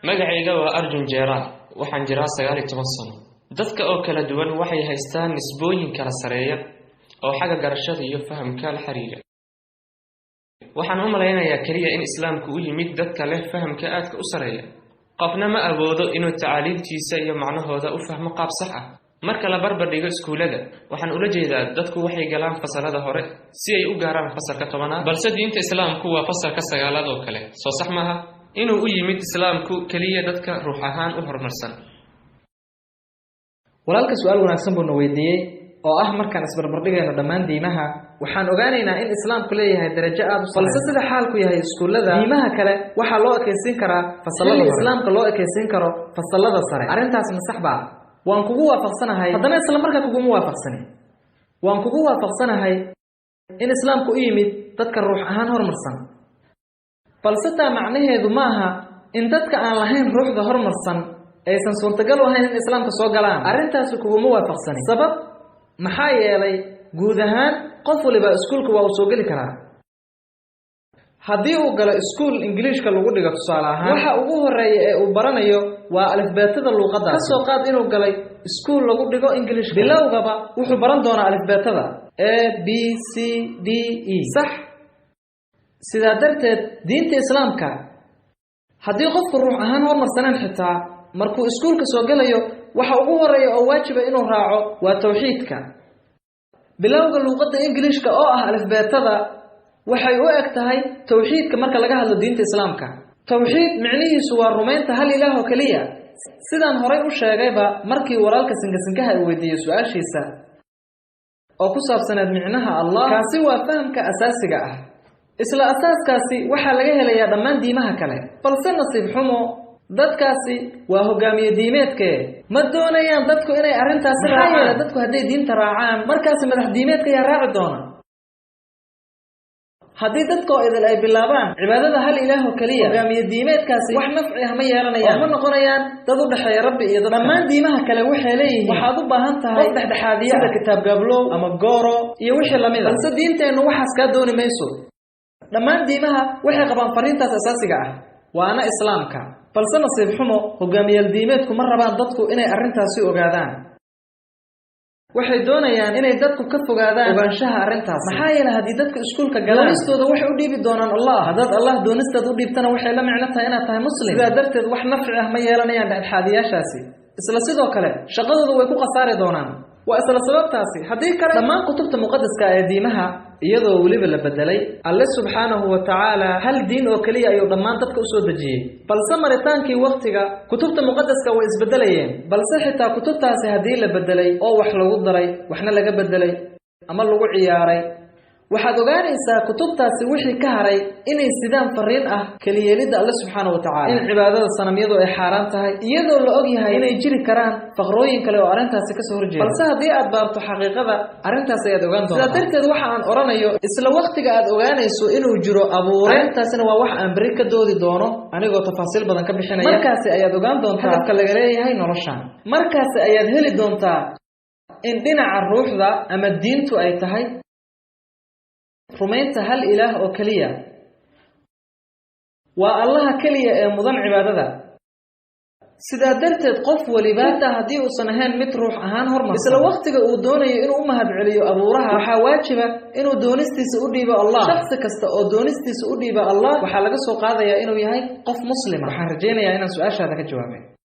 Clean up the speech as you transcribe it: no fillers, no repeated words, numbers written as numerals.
Magacayga waa Arjun Jeeraal. Waxaan jiraa 19 sano. Dadka oo kala duwan waxay haystaan nisbooyin kala sareeya oo xagga garashada iyo fahamka la xiriira. Waxaan u malaynayaa keliya in Islaamku u yimid dadka leh fahamka aadka u sareeya. Qofna ma awoodo inuu tacaaliimtiisa iyo macnahooda u fahmo qaab sax ah. Marka la barbar dhigo iskuulada, waxaan ula jeedaa dadku waxay galaan fasalada hore si ay u gaaraan fasalka 10aad, balse diinta Islaamku waa fasalka 9aad oo kale. Soo sax maaha inuu u yimid Islaamku keliya dadka ruux ahaan u horumarsan? Walaalka su-aal wanaagsan buu na weydiiyey oo ah, markaan isbarbardhigayno dhammaan diimaha, waxaan ogaanaynaa in Islaamku leeyahay darajo aad u, balse sida xaalku yahay iskuullada diimaha kale waxaa loo ekaysiin karaa fasalada hore, Islaamka loo ekaysiin karo fasalada sare. Arrintaas ma sax baa? Waan kugu waafaqsanahay, haddana isla markaa kuguma waafaqsani. Waan kugu waafaqsanahay in Islaamku u yimid dadka ruux ahaan horumarsan, balse taa macnaheedu maaha in dadka aan lahayn ruuxda horumarsan aysan suurtagal u ahayn in Islaamka soo galaan. Arrintaasi kuguma waafaqsani. Sabab maxaa yeelay, guud ahaan qof waliba iskuulka waa uu soo geli karaa. Haddii uu galo iskuul Ingiliishka lagu dhigo, tusaale ahaan, waxa ugu horeeya ee uu baranayo waa alifbeetada luuqadaas. Ka soo qaad inuu galay iskuul lagu dhigo Ingiliishka, bilowgaba wuxuu baran doonaa alifbeetada A B C D E, sax? Sidaa darteed diinta Islaamka, haddii qofku ruux ahaan hormarsaneen xitaa, markuu iskuulka soo gelayo waxa ugu horeeya oo waajiba inuu raaco waa tawxiidka. Bilowga luuqadda Ingiliishka oo ah alifbeetada waxay u eg tahay tawxiidka marka laga hadlo diinta Islaamka. Tawxiid micnihiisu waa rumaynta hal ilaah oo keliya. Sidaan horay u sheegayba, markii walaalka sinkasinkaha uu weydiiyey su-aashiisa oo ku saabsaneed micnaha Allah, kaasi waa fahamka asaasiga ah. Isla asaaskaasi waxaa laga helayaa dhammaan diimaha kale, balse nasiib xumo dadkaasi waa hogaamiye diimeedkee ma doonayaan dadku inay arrintaasi raacaan. Yeele dadku hadday diinta raacaan, markaasi madax diimeedka ayaa raaci doona. Haddii dadkoo idil ay bilaabaan cibaadada hal ilaah oo keliya, hogaamiye diimeedkaasi wax nafci ah ma yeelanayaan oo ma noqonayaan dad u dhexeeya Rabbi iyo dadka. Dhammaan diimaha kale waxay leeyihiin waxaad u baahan tahay qof dhexdhexaadiya, sida kitaab gaablow ama gooro iyo wixii lamid a, balse diinteennu waxaas kaa dooni mayso. Dhammaan diimaha waxay qabaan fariintaas asaasiga ah, waana Islaamka, balse nasiib xumo hogaamiyaal diimeedku ma rabaan dadku inay arrintaasi ogaadaan. Waxay doonayaan inay dadku ka fogaadaan ogaanshaha arrintaasi. Maxaa yeelay, haddii dadku iskuulka galaan, doonistooda waxay u dhiibi doonaan Allah. Haddaad Allah doonistaad u dhiibtana, waxay la micno tahay inaad tahay Muslim. Sidaa darteed wax nafci ah ma yeelanayaan dhexdhexaadiyaashaasi. Isla sidoo kale shaqadooda way ku khasaari doonaan. Waa isla sababtaasi. Haddii kale dhammaan kutubta muqadaska ee diimaha, iyadoo weliba la bedelay, Alle subxaanahu wa tacaala hal diin oo keliya ayuu dhammaan dadka usoo dejiyey, balse maritaankii waktiga kutubta muqadaska way isbedelayeen. Balse xitaa kutubtaasi haddii la bedelay oo wax lagu daray, waxna laga bedelay ama lagu ciyaaray, waxaad ogaanaysaa kutubtaasi wixii ka haray inay sidaan fariin ah keliyeelidda Alle subxaana wa tacala, in cibaadada sanamyadu ay xaaraan tahay, iyadoo la og yahay inay jiri karaan faqrooyin kale oo arrintaasi kasoo horjeeda. Balse haddii aad baarto xaqiiqada arrintaas ayaad ogaan doontaa. Sidaa darteed waxa aan odhanayo, isla waktiga aad ogaanayso inuu jiro abuure, arrintaasina waa wax aan berri ka doodi doono anigoo tafaasiil badan ka bixinaya, markaasi ayaad ogaan doontaa hadafka laga leeyahay noloshan. Markaasi ayaad heli doontaa in dhinaca ruuxda ama diintu ay tahay rumaynta hal ilaah oo keliya, waa Allaha keliya ee mudan cibaadada. Sidaa darteed qof weliba, xitaa haddii uusan ahayn mid ruux ahaan hormarsan, isla waktiga uu doonayo inuu u mahadceliyo abuuraha, waxaa waajiba inuu doonistiisa u dhiibo Allah. Shaksi kasta oo doonistiisa u dhiiba Allah waxaa laga soo qaadayaa inuu yahay qof Muslima. Waxaan rajaynayaa inaan su-aashaada ka jawaabay.